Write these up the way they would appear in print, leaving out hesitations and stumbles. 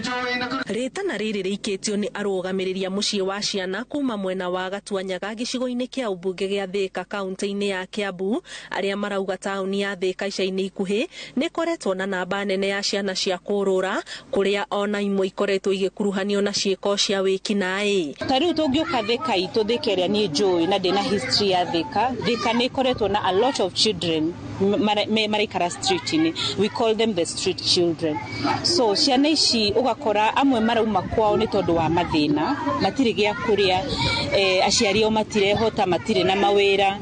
Rĩtana rĩrĩ rĩikĩtio nĩ arũgamĩrĩri a mũciĩ wa ciana kuma mwena wa Gatuanyaga gĩcigo-inĩ kĩa ũmbunge gĩa Thĩka kaunti-inĩ ya Kiambu, arĩa marauga taũni ya Thĩka ica-inĩ ikuhĩ nĩ ĩkoretwo na namba nene ya ciana cia kũrũra, kũrĩa ona imwe ikoretwo igĩkuruhanio na ciĩko cia wĩkinaĩ. Ta rĩu tũngĩũka Thĩka itũ, Thĩka ĩrĩa niĩ njũĩ na ndĩna history ya Thĩka, Thĩka nĩ ĩkoretwo na a lot of children maraikara street-inĩ. We call them the street children. So ciana ici ũgakora amwe marauma kwao nĩ tondũ wa mathĩna, matirĩ gĩa kũrĩa, aciari ao matirehota, matirĩ na mawĩra,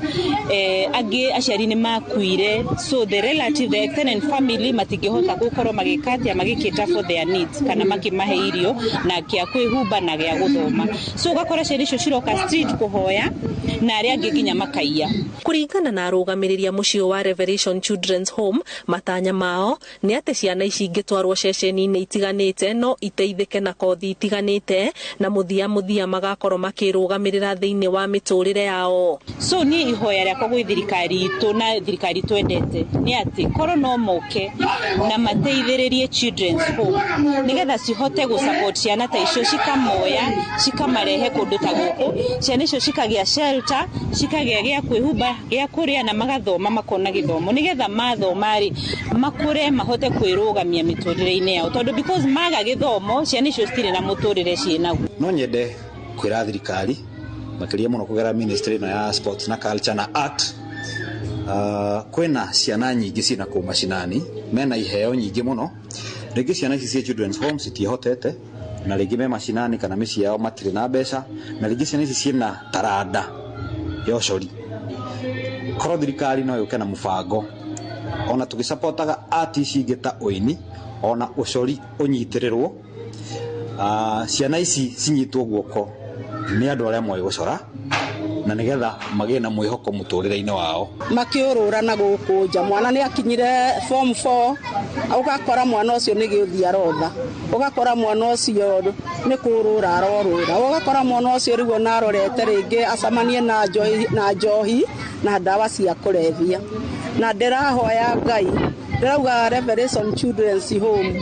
angĩ aciari nĩ makuire, so the relative, the extended family matingĩhota gũkorwo magĩka atĩa, magĩcater for their needs kana makĩmahe irio na kĩa kwĩhumba na gĩa gũthoma. So ũgakora ciana icio ciroka street kũhoya na arĩa angĩ nginya makaiya. Kũringana na arũgamĩrĩri a mũciĩ wa Revelation Children's Home, matanya mao nĩ atĩ ciana ici ingĩtwarwo ceceni-inĩ itiganĩte no iteithĩke na kothi itiganĩte, na mũthia mũthia magakorwo makĩrũgamĩrĩra thĩinĩ wa mĩtũrĩre yao. So niĩ ihoya rĩakwa gwĩ thirikari itũ na thirikari twendete nĩ atĩ korwo no moke na mateithĩrĩrie children's home nĩgetha cihote gũ support ciana ta icio, cikamoya cikamarehe kũndũ ta gũkũ, ciana icio cikagĩa shelter, cikagĩa gĩa kwĩhumba, gĩa kũrĩa na magathoma, makona gĩthomo, nĩgetha mathoma rĩ makũre mahote kwĩrũgamia mĩtũrĩre-inĩ yao, tondũ because maga gĩthomo ciana icio citirĩ na mũtũrĩre ciĩnaguo. No nyende kwĩra thirikari makĩria mũno kũgerera ministry ĩno ya sports na culture na art, kwĩna ciana nyingĩ ciĩna kũu macinani mena iheo nyingĩ mũno. Rĩngĩ ciana ici cia children's home citiĩhotete, na rĩngĩ me macinani kana mĩciĩ yao matirĩ na mbeca, na rĩngĩ ciana ici ciĩna taranda ya ũcori. Korwo thirikari no yũke na mũbango ona tũgĩcapotaga art ici ingĩ ta ũini, ona ũcori ũnyitĩrĩrwo, ciana ici cinyitwo guoko nĩ andũ arĩa moĩ gũcora, na nĩgetha magĩe na mwĩhoko mũtũrĩre-inĩ wao. Makĩũrũra na gũkũ nja, mwana nĩ akinyire form 4, ũgakora mwana ũcio nĩ gĩũthi arotha, ũgakora mwana ũcio nĩ kũrũra arorũra, ũgakora mwana ũcio rĩu ona arorete rĩngĩ acemanie na njohi, na njohi na ndawa cia kũrebia. Na ndĩrahoya Ngai, ndĩrauga Revelation Children's Home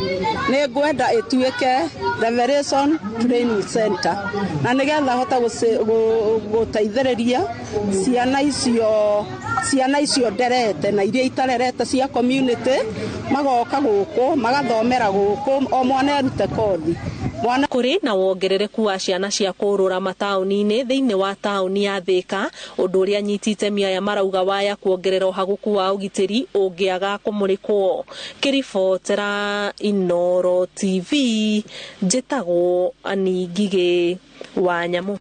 nĩ ngwenda ĩtuĩke Revelation Training Center, na nĩgetha hote gũteithĩrĩria ciana icio, ciana icio nderete na iria itarerete cia community, magoka gũkũ magathomera gũkũ, o mwana erute kothi. Mwana Kũrĩ na wongerereku wa ciana cia kũrũra mataũni-inĩ thĩinĩ wa taũni ya Thĩka, ũndũ ũrĩa anyiti itemi aya marauga waya kuongerera ũhagũku wa ũgitĩri ũngĩaga kũmũrĩkwo. Kĩribotera Inooro TV, njĩtagwo Annie Ngigĩ wa Nyamũ.